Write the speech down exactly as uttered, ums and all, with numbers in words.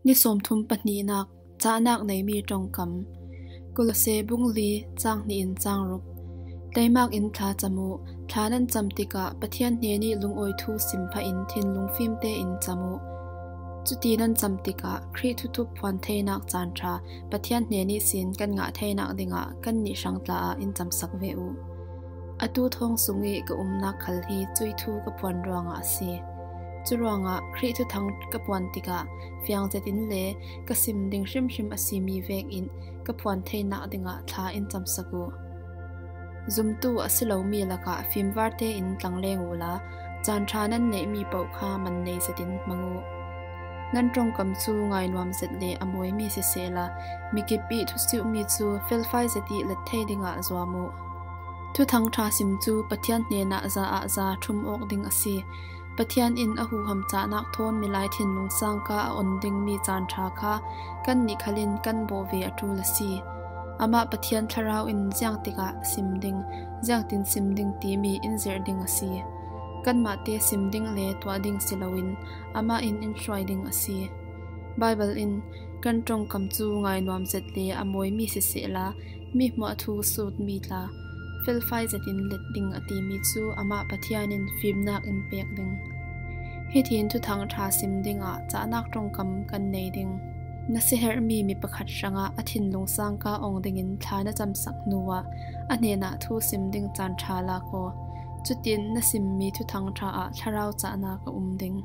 Ni sawmthum pahnihnak, cahnak neimi ṭongkam. Kolose bung li, cang hnih in cang ruk. Teimak in thla cam uh. Thla nan cam tikah Pathian hnenih lungawi thu sim phah in thinlung fimte in cam uh. Cuti nan cam tikah Khrih thuthup phuan theinak caan ṭha Pathian hnen ihsin kan ngah theinak dingah kannih hrang tla ah in camsak ve uh. Atu thawng sung ih ka umnak khal hi cuih thu ka phuan ruangah a si. Curuangah Khrih thuthang ka phuan tikah fiang zetin le ka sim ding hrimhrim a simi vekin ka phuan theinak dingah thla in camsak uh. Zumtu a si lomi lakah fimvarte in tlangleng uhla, caan ṭha nan neihmi paoh kha man nei zetin hmang uh. Nan ṭongkam cu ngainuam zet le a mawimi sisehla, mikip ih thusiuhmi cu felfai zet ih let thei dingah zuam uh. Thuthang ṭha sim cu Pathian hnenah za ah za ṭhum awk ding a si. Pathian in a huham cahnak thawn milai thinlung sangka a on dingmi caan ṭha kha kannih khal in kan bawh ve a ṭul a si. Amah Pathian Thlarau in ziangtikah sim ding, ziangtin sim ding timi in zirh ding a si. Kanmahte sim ding le tuah ding si loin amah in in hruai ding a si. Baibal in kan ṭongkam cu ngainuam zet le a mawimi sisehla, mi hmuah thu sutmi tla felfai zetin let ding a timi cu amah Pathian in fimnak in pek ding. Hitin thuthang ṭha sim dingah cahnak ṭongkam kan nei ding. Na siherhmi mi pakhat hrangah a thinlung sangka ong dingin thla na camsak hnuah a hnenah thu sim ding caan ṭha lak aw. Cutin na simmi thuthang ṭha ah thlarau cahnak a um ding.